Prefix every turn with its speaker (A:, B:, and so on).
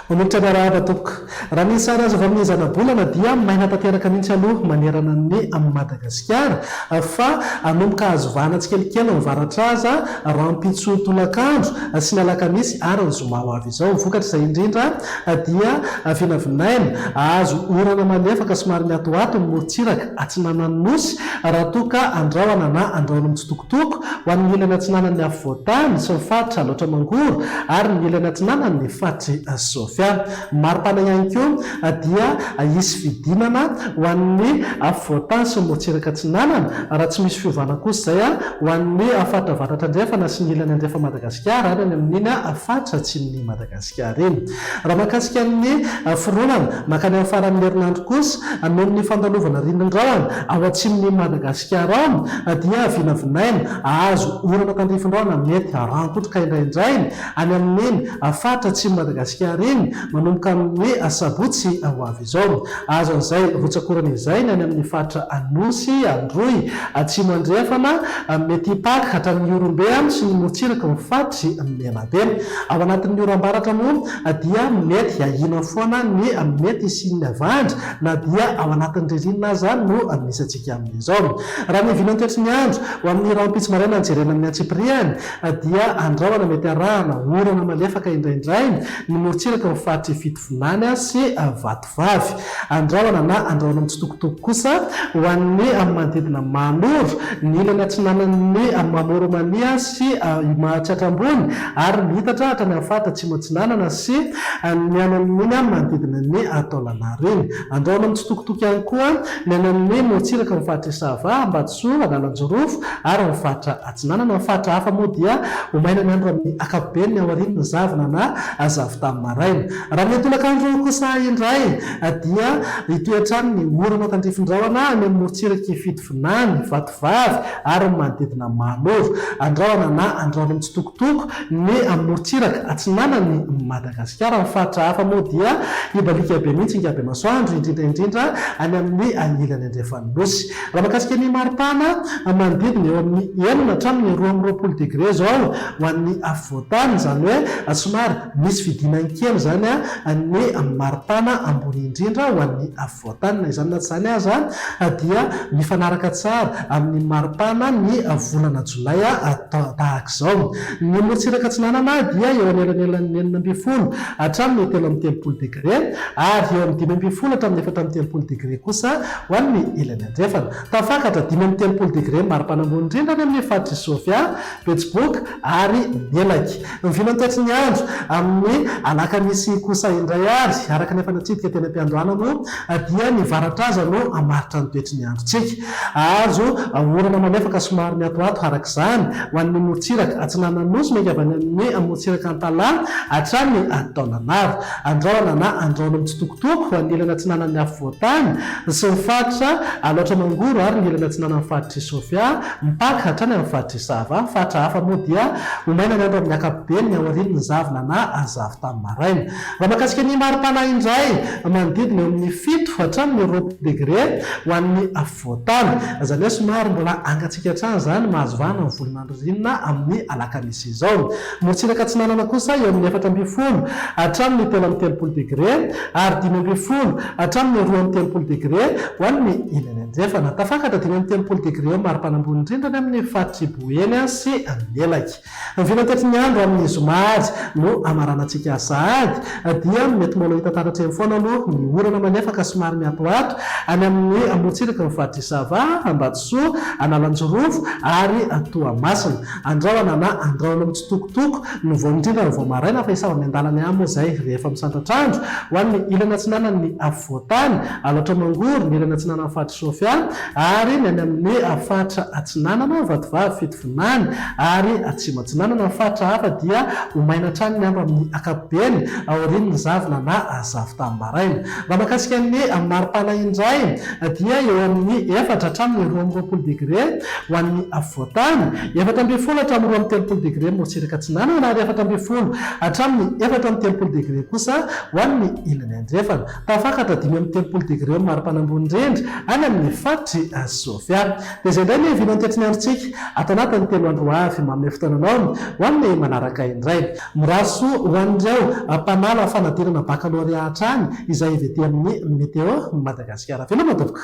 A: Manolotra ny arahaba tompoko. Raha ny sary azo avy amin'ny zanabolana dia maina tanteraka mihitsy aloha manerana an'i Madagasikara fa hanomboka azo vahana tsikelikely ny varatraza rahampitso tolakandro sy ny alakamisy ary ny zoma ho avy izao. Vokatr'izay indrindra dia vinavinaina hahazo orana malefaka somary miatoato ny morontsiraka atsinanan'ny Nosy raha toa ka andrahona na andrahona mitsitokotoko ho an'ny ilany atsinanan'ny afovoan-tany sy ny faritra Alaotra Mangoro ary ny ilany atsinanan'ny faritr'i Sofia. Maripana ihany koa dia hisy fidinana ho an'ny afovoan-tany sy ny morontsiraka atsinanana raha tsy misy fiovana kosa izay ho an'ny faritra avaratra andrefana sy ny ilany andrefan'i Madagasikara ary any amin'iny faritra atsimon'i Madagasikara iny. Raha mahakasika ny fironana mankany amin'ny faran'ny herinandro kosa, noho ny fandalovana rindrin-drahona ao atsimon'i Madagasikara ao dia vinavinaina hahazo orana tandrifin-drahona mety haran-kotroka indraindray any amin'iny faritra atsimon'i Madagasikara iny manomboka amin'ny sabotsy ho avy izao. Hahazo an'izay rotsak'orana izay ny any amin'ny faritra Anosy, Androy, Atsimo Andrefana, mety hipaka hatramin'ny Ihorombe sy ny morontsiraky ny faritr'i Menabe. Ao anatin'ny oram-baratra moa dia mety ahiana foana ny mety hisian'ny havandra na dia ao anatin'ny ririnina aza no misy antsika amin'izao. Raha ny vinantoetry ny andro ho amin'ny rahampitso maraina jerena amin'ny antsipiriany dia andrahona mety arahana orana malefaka indraindray ny morontsiraky ny faritr'i Fitovinany sy Vatovavy. Andrahona na andrahona mitsitokotoko kosa ho an'ny manodidina Mahanoro, ny ilany atsinanan'ny Mamoronmania sy Mahatsiatra Ambony ary miitatra hatrany amin'ny faritra Atsimo Atsinanana sy ny any amin'iny manodidina ny Taolagnaro iny. Andrahona mitsitokotoko ihany koa ny any amin'ny morontsiraky ny faritr'i Sava, Ambatosoa, Analanjirofo ary ny faritra Atsinanana. Ny faritra hafa moa dia ho maina ny andro amin'ny ankapobeny ny aorian'ny zavona na zavon-tany maraina. Raha ny tolakandro kosa indray dia hitohy hatrany ny orana tandrifin-drahona any amin'ny morontsirak'i Fitovinany, Vatovavy ary ny manodidina an'i Mahanoro. Andrahona na andrahona mitsitokotoko ny morontsiraka atsinanan'i Madagasikara. Ny faritra hafa moa dia hibaliaka be mihitsy Ingabemasoandro, indrindra indrindra any amin'ny ilany andrefan'ny Nosy. Raha mahakasika ny maripana, manodidina eo amin'ny enina hatramin'ny 22 degre izao ho an'ny afovoan-tany, izany hoe somary misy fidinany kely izany ny maripana ambony indrindra ho an'ny afovoan-tany. Na izany na tsy izany aza dia mifanaraka tsara amin'ny maripana ny volana jolay tahaka izao. Ny morontsiraka atsinanana dia eo anelanelan'ny 16 hatramin'ny 33 degre ary eo amin'ny 15 hatramin'ny 34 degre kosa Ho an'ny ilany andrefana, tafakatra 35 degre maripana ambony indrindra any amin'ny faritr'i Sofia, Betsiboka ary Melaky. Ny vinantoetry ny andro amin'ny alakamisy kosa indray ary, araka ny efa natsidika teny am-piandohana moa, dia ny varatraza no hamaritra ny toetry ny androntsika. Hahazo orana malefaka somary miatoato araka izany ho an'ny morontsiraka atsinanan'ny Nosy miainga avy any amin'ny morontsiraka Antalaha hatrany Taolagnaro. Andrahona na Andrahona mitsitokotoko ho an'ny ilany atsinanan'ny afovoan-tany sy ny faritra Alaotra Mangoro ary ny ilany atsinanan'ny faritr'i Sofia, mipaka hatrany amin'ny faritr'i Sava. Faritra hafa moa dia ho maina ny andro amin'ny ankapobeny aorian'ny zavona na zavon-tany maraina. Raha mahakasika ny maripana indray, manodidina eo amin'ny fito hatramin'ny 20 degre ho an'ny afovoan-tany. Izany hoe somary mbola hangatsiaka hatrany izany mahazo vahana ny volon'andro ririnina amin'ny alakamisy izao. Morontsiraka atsinanana kosa eo amin'ny 14 hatramin'ny 33 degre ary 15 hatramin'ny 32 degre ho an'ny ilany andrefana. Tafakatra 35 degre eo maripana ambony indrindra any amin'ny faritr'i Boeny sy Melaky. Ny vinantetry ny andro amin'ny zoma ary no hamaranantsika sahady dia mety mbola hita taratra eny foana aloha ny orana malefaka somary miatoato any amin'ny morontsiraky ny faritr'i Sava, Ambatosoa, Analanjirofo ary Toamasina. Andrahona na andrahona mitsitokotoko no vao indrindra ny vao maraina fa hisava miandalana ihany moa izay rehefa misandratr'andro ho an'ny ilany atsinanan'ny afovoan-tany, Alaotra Mangoro, ny ilany atsinanan'ny faritr'i Sofia ary ny any amin'ny faritra atsinanana, Vatovavy, Fitovinany ary Atsimo Atsinanana. Ny faritra hafa dia ho maina hatrany ny andro amin'ny ankapobeny aorian'ny zavona na. lasa avy tamin'ny maraina. Raha mahakasika ny maripana indray dia eo amin'ny efatra hatramin'ny 22 degre ho an'ny afovoan-tany, 14 hatramin'ny 32 degre morontsiraka atsinanana ary 14 hatramin'ny 34 degre kosa ho an'ny ilany andrefana. Tafakatra 35 degre ny maripana ambony indrindra any amin'ny faritr'i Sofia. Dia izay indray ny vinantetry ny androntsika ato anatin'ny 3 andro ho avy. Manome fotoana anao ho amin'ny manaraka indray. Mirary soa ho an'ireo mpanala fanadinana bakalorea hatrany izay avy aty amin'ny Météo Madagasikara. Veloma tompoko.